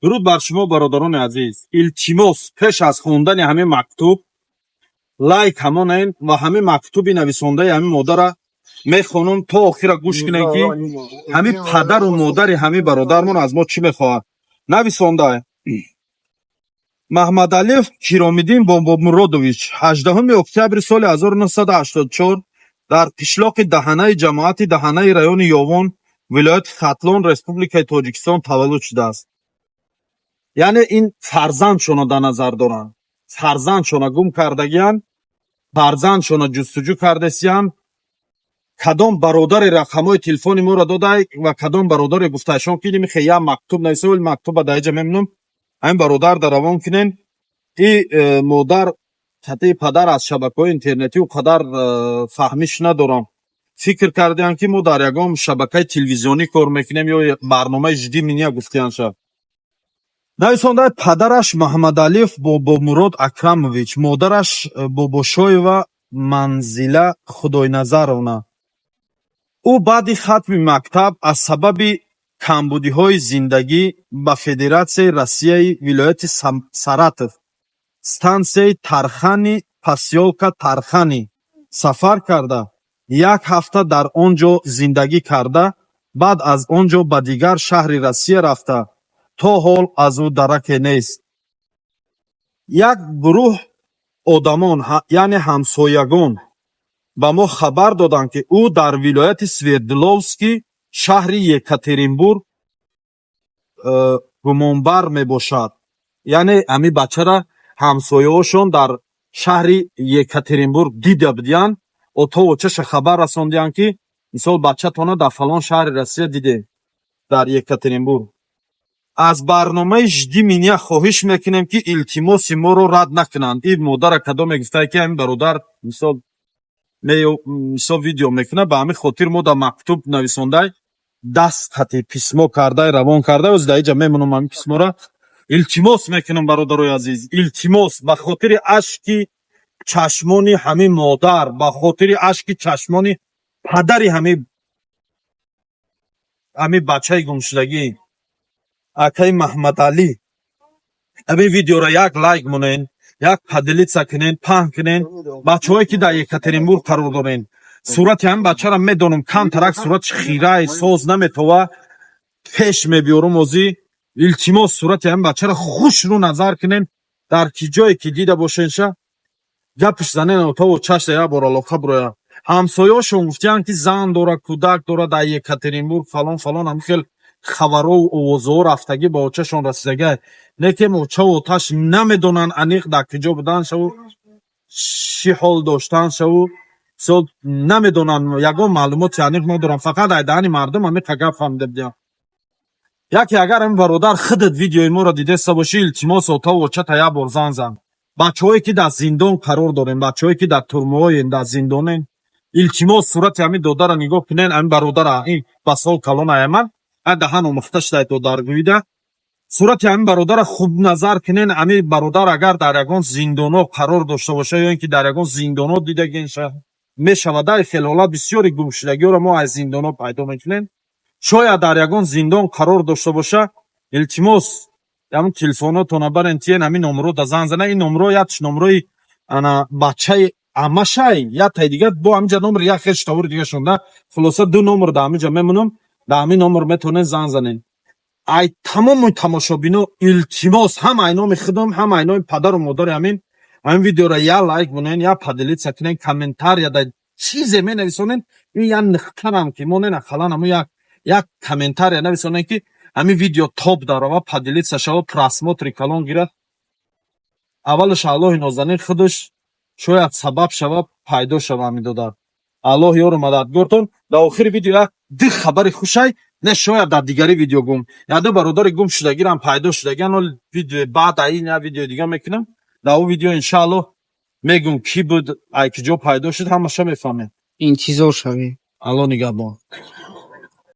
Дуруд бар шумо, бародарони азиз. Илтимос, пеш аз хондани ҳамин мактуб лайк ҳамонен ва ҳамин мактуби нависондаи ҳамин модара мехонам, то охира гӯш кунем, ки ҳамин падару модари ҳамин бародармон аз мо чӣ мехоҳад. Нависонда: Маҳмадалиев Киромиддин Бобомуродович 18 октябри соли 1984 дар қишлоқи Даҳанаи ҷамоати Даҳанаи райони Ёвон, вилояти Хатлон, Республикаи Тоҷикистон таваллуд шудааст. Яъне ин фарзандшонро дар назар доранд, фарзандшона гум кардагиянд, фарзандшона ҷустуҷӯ кардесиянд. Кадом бародари рақамҳои телефони моро додай ва кадом бародаре гуфтаашон, ки нимихе як мактуб нависа, вали мактуба дар иҷа мемонам, ҳамин бародар дар равон кунен. И модар кати падар аз шабакаҳои интернетӣ ӯ қадар фаҳмиш надорам, фикр кардиям, ки мо дар ягон шабакаи телевизионӣ кор мекунем ё барномаи «Жди меня» гуфтиянша. Нависонда: падараш Маҳмадалиев Бобомурод Акрамович, модараш Бобошоева Манзила Худойназаровна. Ӯ баъди хатми мактаб аз сабаби камбудиҳои зиндагӣ ба Федератсияи Россияи вилояти Саратов, стансияи Тархани, посёлка Тархани сафар карда, як ҳафта дар он ҷо зиндагӣ карда, баъд аз он ҷо ба дигар шаҳри Россия рафта, то ҳол аз ӯ дараке нест. Як гурӯҳ одамон, яъне ҳамсоягон, ба мо хабар доданд, ки ӯ дар вилояти Свердловский, шаҳри Екатеринбург гумонбар мебошад. Яъне ҳамин бачара ҳамсояҳошон дар шаҳри Екатеринбург дида будиянд, отову очаша хабар расондиянд, ки мисол бачатона дар фалон шаҳри Россия дидем, дар Екатеринбург. Аз барномаи «Жди меня» хоҳиш мекунем, ки илтимоси моро рад накунанд. Ин модара кадоме гуфтае, ки ҳамин бародар мисол мисол видео мекунад, ба ҳамин хотир мо дар мактуб нависондай, даст хати письмо кардай, равон кардай. Оз дар иҷа мемонам ҳамин письмора. Илтимос мекунам, бародарои азиз, илтимос, ба хотири ашки чашмони ҳамин модар, ба хотири ашки чашмони падари ҳамин бачаи гумшудагӣ, акаи Маҳмадалӣ, ҳамин видеоро як лайк монен, як поделиться кунен, паҳн кунен. Бачаҳое, ки дар Екатеринбург қарор дорен, сурати ҳамин бачаро медонам, камтарак суратш хирай, соз наметова, пеш мебиёрум озӣ. Илтимос, сурати ҳамин бачаро хушрӯ назар кунен, дар ки ҷое ки дида бошенша, гапш занен, отову чашта як бор алоқа буроя. Ҳамсояҳошон гуфтиянд, ки зан дора, кӯдак дора, дар Екатеринбург фалон фалон, ҳамин хел хабарҳову овозҳо рафтагӣ ба очашон расидагай, лекин очаву оташ намедонанд аниқ дар куҷо буданшаву чӣ ҳол доштаншаву, мисол, намедонанд, ягон маълумоти аниқ надоранд, фақат ай даҳани мардум ҳамин гап фаҳмида будиям. Яке агар ҳамин бародар худат видеои моро дидаста бошӣ, илтимос, отаву очата як бор занг зан. Бачаҳое, ки дар зиндон қарор дорем, бачаҳое, ки дар турмаҳоем, дар зиндонем, илтимос, сурати ҳамин додара нигоҳ кунен, ҳамин бародара. Ин ба сол калон аяман, ай даҳан омӯхта шудай додаргӯида. Сурати ҳамин бародара хуб назар кунен. Ҳамин бародар агар дар ягон зиндоно қарор дошта боша ё ин ки дар ягон зиндоно дидагинша мешавад, дар хел ҳолат бисёри гумшудагиҳоро мо аз зиндоно пайдо мекунем, шояд дар ягон зиндон қарор дошта боша, илтимос, ҳамин телефонотона барен, тиен, ҳамин номро да занг зана. Ин номро якш номрои ана бачаи амашай, яктаи дига бо ҳаминҷа номер як хел штавори дига шонда. Хулоса, ду номер дар ҳаминҷа мемонам, дар ҳамин номер метавонед занг занед. Ай тамоми тамошобино илтимос, ҳам ай номи худам, ҳам ай номи падару модари ҳамин видеоро як лайк монен, як поделиться кунен, комментария да чизе менависонен, ин як нуқтарам ки монен, ақаллан ҳамун як комментария нависонен, ки ҳамин видео топ дарова, поделиться шава, просмотри калон гирад. Аввалаш Аллоҳи нозанин худаш шояд сабаб шава, пайдо шава ҳамин додар. Аллоҳ ёру мададгортон. Дар охири видео як ду хабари хушай, не, шояд дар дигари видео гум, якду бародари гум шудагирам пайдо шудагиан. Ол видео баъд ин як видеои дига мекунам, дар он видео иншааллоҳ мегум, кӣ буд, ай киҷо пайдо шуд, ҳамаша мефаҳмем. Интизор шавем. Аллоҳ нигаҳбон.